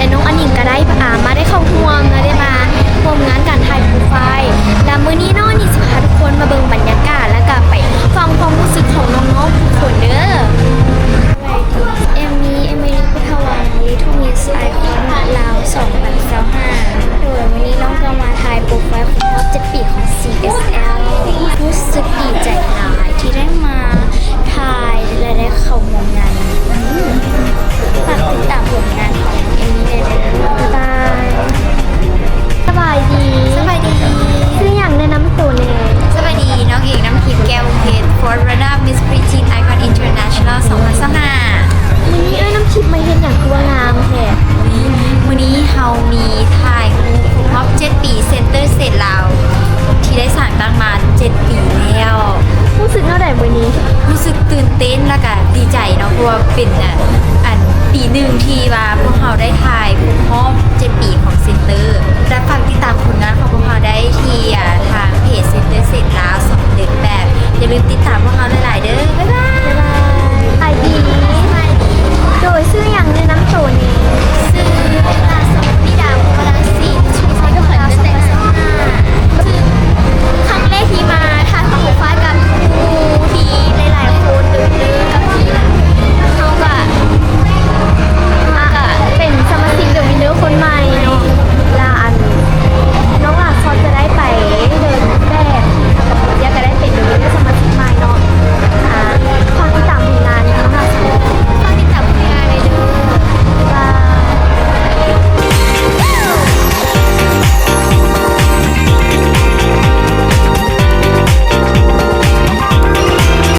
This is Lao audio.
ແລະ ນ້ອງອານິງກໍໄດ້ ອາ ມາໄດ້ເຂົ້າຮ່ວມ ແລະ ໄດ້ມາຮ່ວມງານການຖ່າຍໂປຣໄຟລ໌ ແລະ ມື້ນີ້ນ້ອງອານິງຊິພາທຸກຄົນມາເບິ່ງບັນຍາກາດ ແລະ ກໍໄປຟັງຄວາມຮູ້ສຶກຂອງນ້ອງໆທຸກຄົນເດີ້. ເອມມີ ເອມມີລີ ພຸດທະວັງ ລິດເທິ້ນມິສໄອຄອນລາວ ສອງພັນຊາວຫ້າ ໂດຍມື້ນີ້ນ້ອງກໍມາຖ່າຍໂປຣໄຟລ໌ຄົບຮອບເຈັດປີຂອງ ຊີເອສແອລ ຮູ້ສຶກດີໃຈຫຼາຍທີ່ໄດ້ມາຖ່າຍ ແລະ ໄດ້ເຂົ້າຮ່ວມງານ. ຝາກຕິດຕາມຜົນງານຂອງເອມມີແດ່ເດີ້. ບາຍບາຍ. ສະບາຍດີ. ສະບາຍດີ. ຊື່ຫຍັງ? ແນະນຳໂຕແດ່. ສະບາຍດີ ນ້ອງເອງ ນ້ຳທິບ ແກ້ວວົງເພັດ Fourth Runner Up Miss Preteen Icon International ສອງພັນຊາວຫ້າ. ມື້ນີ້ອ້າຍນ້ຳທິບມາເຮັດຫຍັງຄືວ່າງາມແທ້? ມື້ນີ້ເຮົາມີຖ່າຍຮູບຄົບຮອບເຈັດປີ Center Stage ລາວ ທີ່ໄດ້ສ້າງຕັ້ງມາເຈັດປີແລ້ວ. ຮູ້ສຶກແນວໃດມື້ນີ້? ຮູ້ສຶກຕື່ນເຕັ້ນ ແລ້ວກະດີໃຈເນາະ ເພາະວ່າເປັນ ອັນ ອັນ ປີໜຶ່ງທີ່ວ່າພວກເຮົາໄດ້ຖ່າຍຄົບຮອບເຈັດປີຂອງ Center ແລະ ຝາກຕິດຕາມຜົນງານຂອງພວກເຮົາໄດ້ທີ່